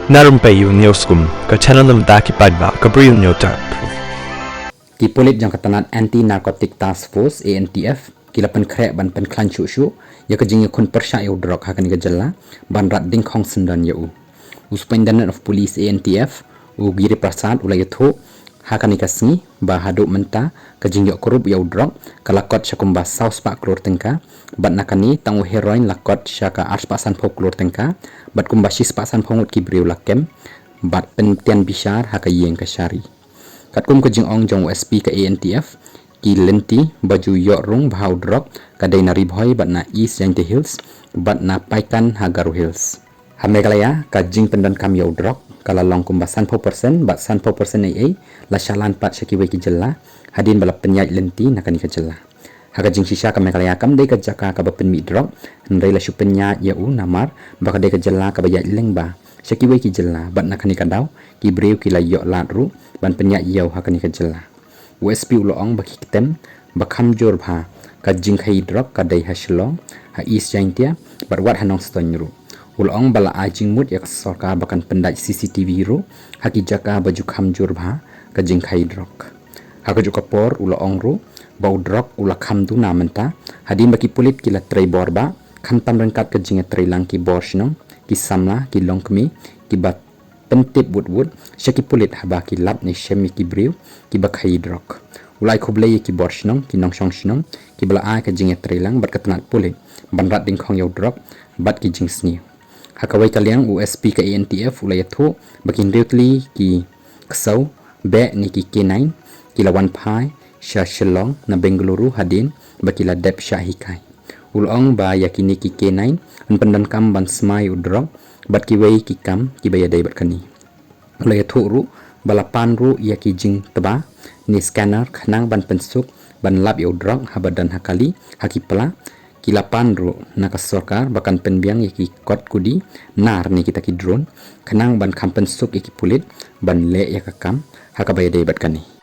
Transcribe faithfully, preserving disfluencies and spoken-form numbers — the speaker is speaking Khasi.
Na rympei ïa u News Kum, ka channel na bynta ki paidbah, ka Bri u News Tap. Ki pulit jong ka tnat Anti Narcotic Task Force, A N T F, ki la pynkhreh ban pynkhlaiñ shuh shuh ïa ka jingïakhun pyrshah ïa u drok ha kane ka jylla, ban rat dyngkhong syndon ïa u. U Superintendent of Police, A N T F, u Giri Prasad, u la ïathuh ha kane ka sngi ba haduh mynta ka jingïoh kurup ïa u drok ka la kot sha kumba saw spah klur tyngka, bad na kane tang u heroin la kot sha ka ar spah sanphew klur tyngka, bad kumba shi spah sanphew ngut ki briew la kem bad pyntian bishar ha ka ïing ka shari. Katkum ka jingong jong u S P ka A N T F, ki lynti ba ju ïoh rung bha u drok ka dei na Ri Bhoi bad na East Jaintia Hills bad na Paikan ha Garo Hills. Ha Meghalaya, ka jingpyndonkam ïa u drok ka la long kumba sanphew percent bad sanphew percent ei ei la shalan pat sha kiwei ki jylla, hadien ba la pynïaid lynti na kane ka jylla. Ha ka jingshisha, ka Meghalaya kam dei ka jaka kaba pynmih drok, hynrei la shu pynïaid ïa u namar ba ka dei ka jylla kaba ïaid lyngba sha kiwei ki jylla, bad na kane ka daw ki briew ki la ïoh lad ruh ban pynïaid ïa u ha kane ka jylla. U S P u la ong ba ki ktem ba kham jur bha ka jingkhaïi drok ka dei ha Shillong, ha East Jaintia, bad wat ha Nongstoiñ ruh. U la ong ba la ai jingmut ïa ka sorkar ba kan pyndait C C T V ruh ha ki jaka ba ju kham jur bha ka jingkhaïi drok. Ha kajuh ka por, u la ong ruh ba u drok u la kham duna mynta, hadien ba ki pulit ki la trei bor ba khamtam ryngkat ka jingïatreilang ki bor shnong, ki samla, ki longkmie, kiba pyntip wut wut sha ki pulit haba ki lap ne shem ïa ki briew kiba khaïi drok. U la ai khublei ïa ki bor shnong, ki nongshong shnong kiba la ai ka jingïatreilang bad ka tnat pulit ban rat dyngkhong ïa u drok bad ki jingsniew. Ha kawei ka liang, u S P ka A N T F u la ïathuh ba ki hynriew tylli ki ksew beh ne ki K nine ki la wan phai sha Shillong na Bengaluru hadien ba ki la dep shah hikai. U la ong ba ïa kine ki K nine yn pyndonkam ban smai u drok bad kiwei ki kam kiba ïadei bad kane. U la ïathuh ruh ba la pan ruh ïa ki jingtba ne scanner khnang ban pynsuk ban lap ïa u drok haba don ha kali, ha ki pla. Ki la pan ruh na ka sorkar ba kan pynbiang ïa ki kot kudi nar ne kita ki drone khnang ban kham pynsuk ïa ki pulit ban leh ïa ka kam ha kaba ïadei bad kane.